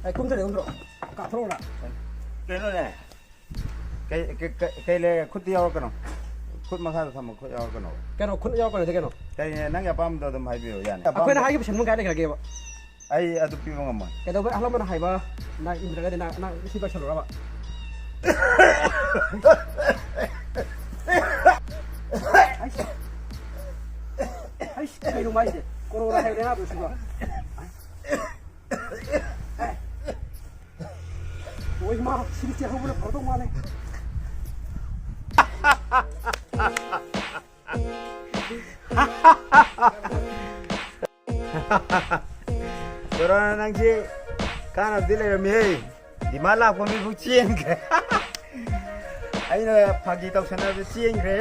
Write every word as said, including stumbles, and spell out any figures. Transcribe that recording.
ꯑꯩ ꯀꯨꯝꯊꯔꯦ, ꯀꯨꯝꯊꯔꯣ꯫ ꯀꯥꯞꯊꯣꯔꯛꯎꯔꯥ? ꯀꯩꯅꯣꯅꯦ? ꯀꯩ ꯀꯩ- ꯀꯩ- ꯀꯩ ꯂꯩꯔꯦ? ꯈꯨꯠꯇꯤ ꯌꯥꯎꯔꯛꯀꯅꯣ꯫ ꯈꯨꯠ ꯃꯈꯥꯗ ꯊꯝꯃꯣ, ꯈꯨꯠ ꯌꯥꯎꯔꯛꯀꯅꯣ꯫ ꯀꯩꯅꯣ, ꯈꯨꯠ ꯌꯥꯎꯔꯛꯀꯅꯣꯗꯤ ꯀꯩꯅꯣ? ꯀꯩꯅꯦ, ꯅꯪꯒꯤ ꯑꯄꯥꯝꯕꯗꯣ ꯑꯗꯨꯝ ꯍꯥꯏꯕꯤꯌꯨ, ꯌꯥꯅꯤ꯫ ꯑꯩꯈꯣꯏꯅ ꯑꯄꯥꯝꯕ- ꯍꯥꯏꯈꯤꯕ ꯁꯦꯟꯐꯝ ꯀꯥꯏ ꯂꯩꯈ꯭ꯔꯒꯦꯕ? ꯑꯩ ꯑꯗꯨ ꯄꯤꯕ ꯉꯝꯃꯣꯏ꯫ ꯀꯩꯗꯧꯕꯩ ꯑꯍꯜ ꯂꯃꯟꯅ ꯍꯥꯏꯕ ꯅꯪ ꯏꯟꯗ꯭ꯔꯒꯗꯤ ꯅꯪ ꯅꯪ ꯁꯤ ꯄꯥꯏꯁꯜꯂꯨꯔꯕ? ꯑꯩꯁ, ꯑꯩꯁ, ꯀꯩꯅꯣ ꯃꯥꯏꯁꯦ? ꯀꯣꯔꯣꯅꯥ ꯍꯥꯏꯕꯅꯦ ꯍꯥꯏꯕ ꯁꯤꯕꯣ? ꯑꯣ ꯏꯃꯥ, ꯁꯤꯗꯤ ꯆꯦꯜꯍꯧꯕꯅ ꯐꯗꯧ ꯃꯥꯜꯂꯦ꯫ ꯀꯣꯔꯣꯅꯥ, ꯅꯪꯁꯤ ꯀꯥꯟꯅꯕꯗꯤ ꯂꯩꯔꯝꯃꯤꯍꯦ꯫ ꯗꯤꯃꯥꯟ ꯂꯥꯛꯄ ꯃꯤꯕꯨ ꯆꯦꯟꯈ꯭ꯔꯦ꯫ ꯑꯩꯅ ꯐꯥꯒꯤ ꯇꯧꯁꯟꯅꯕꯗ ꯆꯦꯟꯈ꯭ꯔꯦ꯫